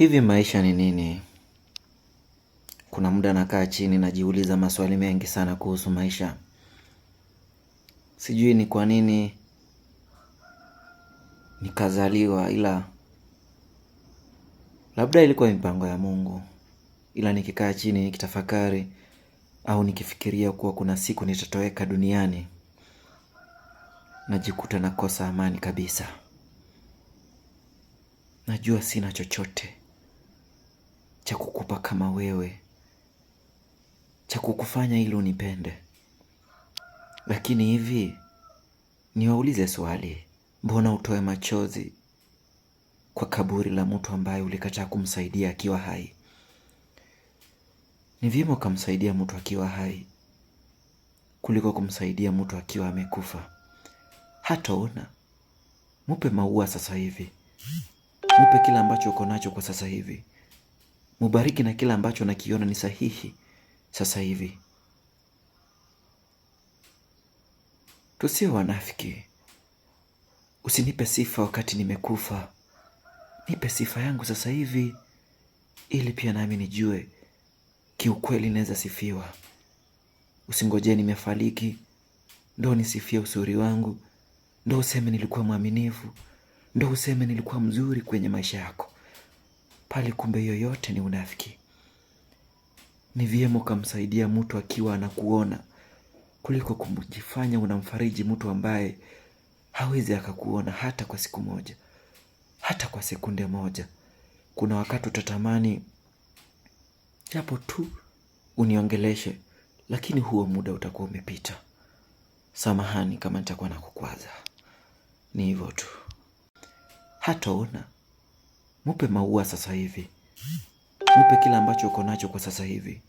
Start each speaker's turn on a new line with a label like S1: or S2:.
S1: Hivi maisha ni nini? Kuna muda nakaa chini najiuliza maswali mengi sana kuhusu maisha. Sijui ni kwa nini nikazaliwa ila labda ilikuwa mipango ya Mungu. Ila nikikaa chini nikitafakari au nikifikiria kuwa kuna siku nitatoweka duniani, najikuta nakosa amani kabisa. Najua sina chochote cha kukupa kama wewe, cha kukufanya ili unipende. Lakini hivi niwaulize swali, mbona utoe machozi kwa kaburi la mtu ambaye ulikataa kumsaidia akiwa hai? Ni vyema ukamsaidia mtu akiwa hai kuliko kumsaidia mtu akiwa amekufa. Hataona. Mupe maua sasa hivi, mupe kila ambacho uko nacho kwa sasa hivi, mubariki na kila ambacho nakiona ni sahihi sasa hivi. Tusiwe wanafiki. Usinipe sifa wakati nimekufa, nipe sifa yangu sasa hivi, ili pia nami nijue kiukweli naweza sifiwa. Usingojee nimefariki ndo nisifie uzuri wangu, ndo useme nilikuwa mwaminifu, ndo useme nilikuwa mzuri kwenye maisha yako. Pale kumbe yoyote ni unafiki. Ni vyema ukamsaidia mtu akiwa anakuona kuliko kumjifanya unamfariji mtu ambaye hawezi akakuona hata kwa siku moja, hata kwa sekunde moja. Kuna wakati utatamani japo tu uniongeleshe, lakini huo muda utakuwa umepita. Samahani kama nitakuwa nakukwaza. Ni hivyo tu. Hataona. Mupe maua sasa hivi, mupe kila ambacho uko nacho kwa sasa hivi.